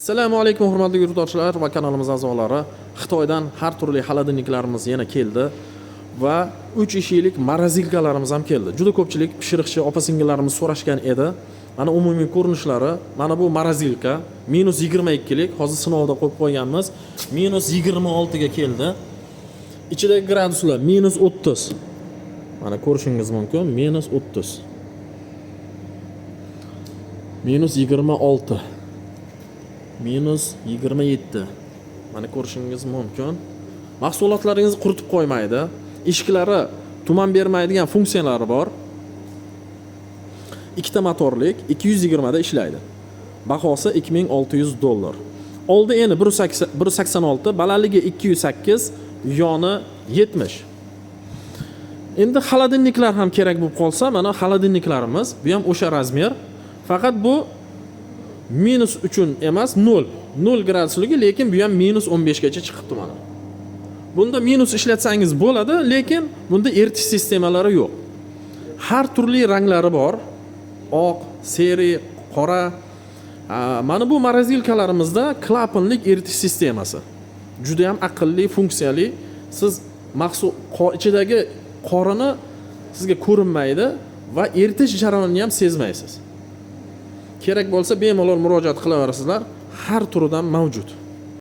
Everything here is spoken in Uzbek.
Assalomu alaykum, hurmatli yurtdoshlar va kanalimiz a'zolari. Xitoydan har turli холодильник larimiz yana keldi va 3 eshiklik морозилка larimiz ham keldi. Juda ko'pchilik pishiriqchi opa singillarimiz so'rashgan edi. Mana umumiy ko'rinishlari, mana bu морозилка minus 22 lik, hozir sinovda qo'yib qo'yganmiz. Minus 26 ga keldi. Ichidagi graduslar minus 30. Mana ko'rishingiz mumkin, minus 30. Minus 26. Minus 27. Mana ko'rishingiz mumkin. Mahsulotlaringizni quritib qo'ymaydi. Eshiklari tuman bermaydigan funksiyalari bor. Ikkita motorlik, 220 da ishlaydi. Bahosi 2600 dollar. Oldi eni 186, balandligi 208, yoni 70. Endi холодильник lar ham kerak bo'lib qolsa, mana холодильник larimiz, bu ham o'sha размер. Faqat bu minus uchun emas, 0. 0 gradusligi, lekin bu ham minus 15 gacha chiqibdi mana. Bunda minus ishlatsangiz bo'ladi, lekin bunda eritish sistemalari yo'q. Har turli ranglari bor. Oq, серый, qora. Mana bu морозилка larimizda klapanlik eritish sistemasi. Juda ham aqlli, funksiyali. Siz mahsul ichidagi qorini sizga ko'rinmaydi va eritish jarayonini ham sezmaysiz. Kerak bo'lsa, bemalol murojaat qilaverasizlar. Har turidan mavjud.